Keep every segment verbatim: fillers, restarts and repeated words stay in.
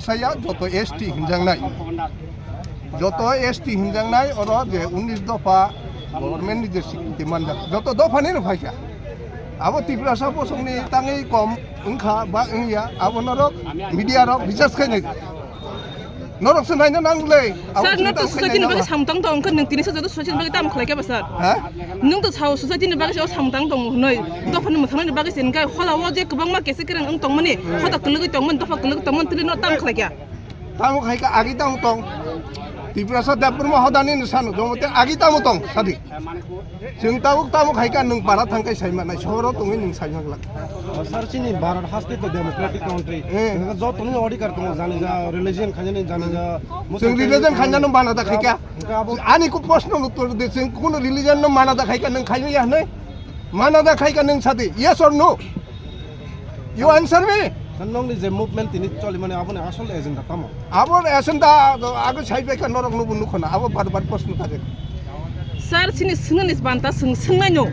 Saya joto S T hinjaknai, joto S T hinjaknai oro je unis dopha government ni je sikriti manjak, joto dopha ni no phaikha. Abo Tiprasa bosong ni tangwi kom wngkha ba wngya, abo norok media rok research khainai. Norok se naina nang le. Abo Sir, no to society ni bagwi samtang tong, wngkha nwng tini sa joto society ni bagwi tam khlai kha ba sir? Ha? Nwng to sao society ni bagwi sao samtang tong hwnwi, dopha ni mwthangna ni bagwi se wngkha, hola o je kwbangma kese kereng wng tongmani, hoda kwlwgwi tongmani, dopha kwlwgwi tongmani, tini no tam khlai kha. Tamo khai kha agi tamo tong. Tiprasa Debbarma hodani ni sanu, jomo te agi tamo tong, sadi. Chwng tabuk tamo khai kha nwng para thang kai sai manai, sohoro tongwi nwng sai manglak. Sir, chini Bharat haste to democratic country. Eh. Joto ni odhikar tongo, jani ja religion khainani, jani ja Muslim Chwng religion khainani khainani bana da khai kha. Hingke abo Ani ko proshno uttor de, chwng kuno religion no mana da khai kha nwng khai ya hwnwi? Mana da khai kha nwng sadi? Yes or no? You answer me. Sir, nongni je movement tini choli mani aboni asol agenda tamo? Abo agenda ago sai pai kha norok nubu nukho na, abo bar bar proshno ta khe. Sir, chini swngnani banta swng swngnai no.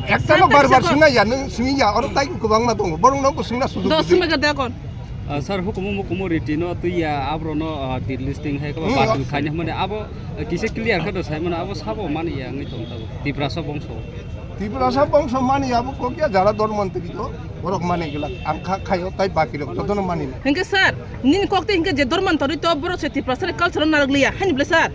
Ekta no bar bar swngna ya, nwng swngya, oro tai kwbangma tongo. Borok no bo swngna sujuk Do di. Swngma ga da kon. Ah, sir, hukumu mukumu riti no twi ya, abro no, ah, delisting hai kaba Hmm. batil khaina hwnmani abo, ah, kisa clear kha do sai mano abo sabo mani ya wngwi tong tabo. Tiprasa bongso. Tiprasa bongso mani abo kokya jara dor mantri do, borok mani gila. Ang kha khayo tai baki rok jotono mani na. Hingke sir, nini kok te hingke je dor mantri to borok se Tiprasa ni culture narwk liya, hani bole sir?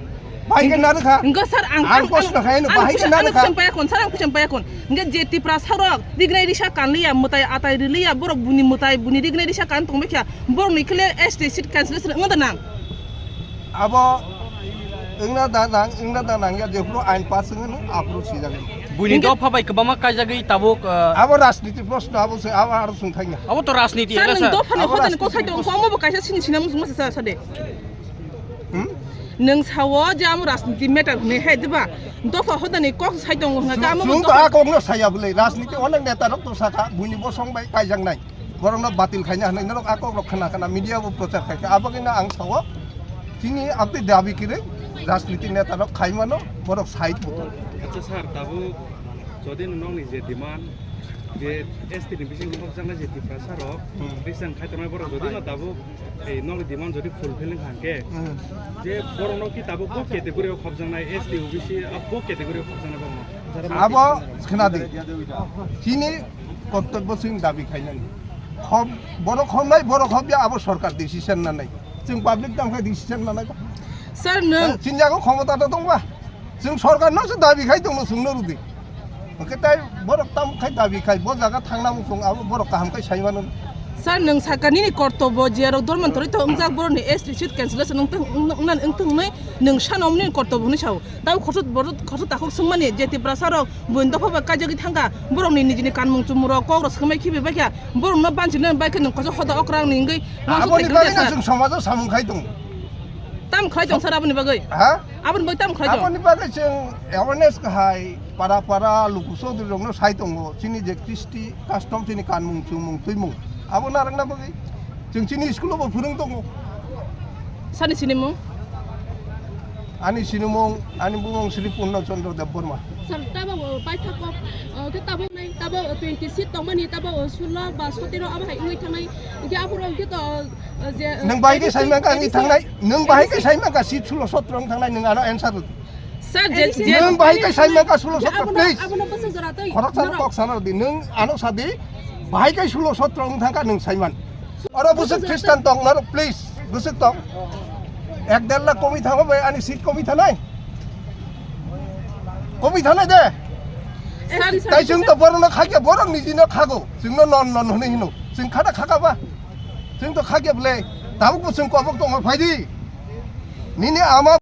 Bahai khe narwkha. Hingke sir, ang, Ang ang, proshno ang, khaino, ang bahai khe kucham, ang narwkha. Kucham paya kon, sir, ang kucham paya kon. Hingke je Tiprasa rok, rignai risa kanliya, mwtai atai riliya, borok buni mwtai, buni rignai risa kan tongbai kha, borok ni khle S T seat cancellation wngda nang. Abo wngna da nang, wngna da nang ya, jephuru ain pass wngno, aphuru sijagwi. Buini Hingke dopha bai kwbangma kaijagwi tabuk, uh, Abo rajniti proshno, abo se, abo aro sung thangya. Abo to rajniti Sir, ela nwng sir. Dopha ni Abo hoda ni rajniti koksai tong, proshno. Komo bo kaisa sini sinamung sungma sa, sa de. Hmm? Nwng sao je amo rajniti matter hwnwi hai, diba? Dopha hodani kok sai tongo hwnga khe amo Chwng to dopha a kokno saya bwle, rajniti onek neta rok to saka, buini bosong bai kaijaknai. Borokno batil khaina hwnwi norok a kokrok khna khna media bo prochar khai kha. Abagwino ang sao, chini abdi dabi kwrwi rajniti neta rok khai mano, borok side bo tongo. Acha sir, tabuk jodi no nokni je demand, je S T ni bising khopjaknai je Tiprasa rok, Hmm. resign khai tongnai borok jodi no tabuk Ei, nokni demand jodi fulfilling hangke, Hmm. je borokno ki tabuk bo category o khopjaknai, S T, O B C, ah, bo category o khopjaknai borokno. Abo khna di. Chini kortobbo chwng dabi khainani. Khop, borok khopnai, borok khopya, abo sorkar decision nanai. Chwng public tamo khe decision nanai. Sir, nwng Chini jago khomota to tongba. Chwng sorkar no se dabi khai tongno chwngno rwdi. Hwnkhe tai borok tamo khai dabi khai, bo jaga thangna muchung abo borok kaham khai sai mano. Sir, nwng saka nini kortobo je rok dorman toroi to wngjak borokni S T seat cancellation wng thung, wng, wng, wng thung hwnwi nwng sano nini kortobo hwnwi sao. Tamo khoroksa borok khoroksa takhuk swngmani je Tiprasa rok buini dopha bai kaijagwi thangkha, borokni nijini kanmung chumung rok kok rok swkangmai khibi baikha, borokno banchina baikhe nwng koso hoda okrangni wngwi uansuk Aboni khai bagwi tongkha, no sir. Chwng somajo samung khai tongo. Tam khlai tong sir aboni bagwi? Ha? Aboni bagwi tam khlai tong? Aboni bagwi chwng awareness kahai para para luku sodri rokno sai tongo, chini je kristi custom, chini kanmung chumung twimung abo narwkna bagwi chwng chini school o bo phwrwng tongo. Sani sinimung? Ani sinimung, ani bumung Sri Purno Chandra Debbarma. Sir, tabo, o, paithak kok, o, khe tabo nai, tabo, o, twenty seat tongmani, tabo, o, sulo ba sotero abo hai wngwi thangnai. Hwnkhe aphuru hwnkhe to, o, je, Nwng bahai khe thirty-six, saimang ka wngwi thirty-seven. Thangnai, nwng bahai khe saimang ka seat sulo sotro wng thangnai, nwng ano answer rw. Sir, je, je, Nwng bahai khe saimang ka sulo sotro, abono, please. Abono bwswk jora twi. Khoroksa no kok sana di, nwng ano sadi, bahai khe sulo sotro wng thangkha nwng saiman. Oro bwswk Khristan tong, norok please, bwswk tong. Ek der lakh komi thango bai ani seat komi thanai. Komi thanai de. Sir, Tai chwng to borokno khakya, borok nijino khago. Chwngno non non hwnwi hino. Chwng khata khaka ba. Chwng to khakya bwle. Tabuk bo chwng kobok tongma phaidi. Nini ama